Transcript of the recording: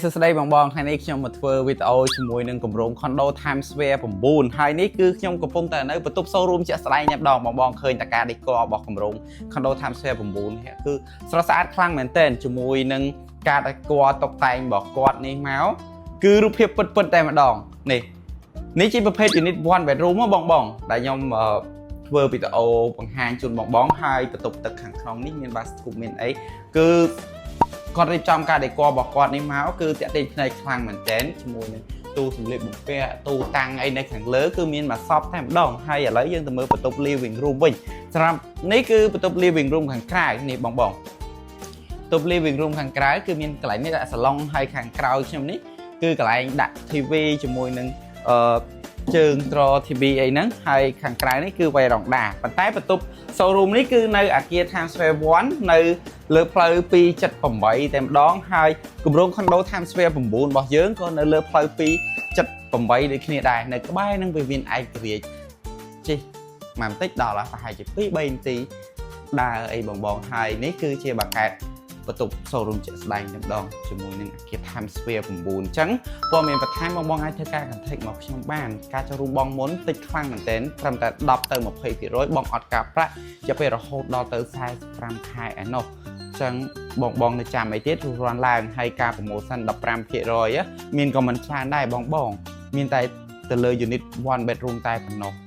សួស្តីបងបងថ្ងៃនេះខ្ញុំមកធ្វើវីដេអូជាមួយនឹងគម្រោង Condo Times Square 9ហើយនេះគឺខ្ញុំកំពុងតែនៅបន្ទប់ showroom ជាក់ស្ដែងតែម្ដងបងបងឃើញតការ decor របស់គម្រោង Condo Times Square 9នេះគឺស្រស់ស្អាតខ្លាំងមែនទែនជាមួយនឹងការ decor តុបតែងរបស់គាត់នេះមកគឺរូបភាពពិតៗតែម្ដងនេះនេះជាប្រភេទ unit 1 bedroom ហ៎បងបងដែលខ្ញុំធ្វើវីដេអូបង្ហាញជូនបងបងហើយបន្ទប់ទឹកខាងក្នុងនេះមាន bathtub មានអីគឺ គាត់រៀបចំការ decor របស់គាត់នេះមកគឺតាក់ទាញភ្នែកខ្លាំងមែនទែនជាមួយនឹងទូសម្លៀកបំពាក់ទូតាំងអីនៅខាងលើគឺមានមួយសពតែម្ដងហើយឥឡូវយើងទៅមើលបន្ទប់ living room វិញសម្រាប់នេះគឺបន្ទប់ living room ខាងក្រៅនេះបងបងបន្ទប់ living room ខាងក្រៅគឺមានកន្លែងនេះដាក់សាឡុងហើយខាងក្រោយខ្ញុំនេះគឺកន្លែងដាក់ TV ជាមួយនឹងអឺជើងទ្រ TV អីហ្នឹងហើយខាងក្រៅនេះគឺវ៉េរ៉ង់ដាប៉ុន្តែបន្ទប់ showroom នេះគឺនៅអាគារ Times Square 1នៅលើផ្លូវ278តែម្ដងហើយគម្រោង Condo Times Square 9របស់យើងក៏នៅលើផ្លូវ278ដូចគ្នាដែរនៅក្បែរនឹងវិមានឯករាជ្យជិះមកបន្តិចដល់ហើយប្រហែលជា2 3នាទីដើរអីបងបងហើយនេះគឺជាបាកែតបន្ទប់ showroom ជាក់ស្ដែងតែម្ដងជាមួយនឹងអាគារ Times Square 9អញ្ចឹងព័ត៌មានបន្ថែមបងបងអាចធ្វើការ contact មកខ្ញុំបានការចូលរួមបងមុនតិចខ្លាំងមែនទែនត្រឹមតែ10ទៅ20%បងអត់ការប្រាក់ជាពេលរហូតដល់ទៅ45ខែឯណោះចឹងបងបងនៅចាំអីទៀតរួសរាន់ឡើងហើយការ promotion 15%មានក៏មិនច្រើនដែរបងបងមានតែទៅលើ unit 1 bedroom តែប៉ុណ្ណោះ។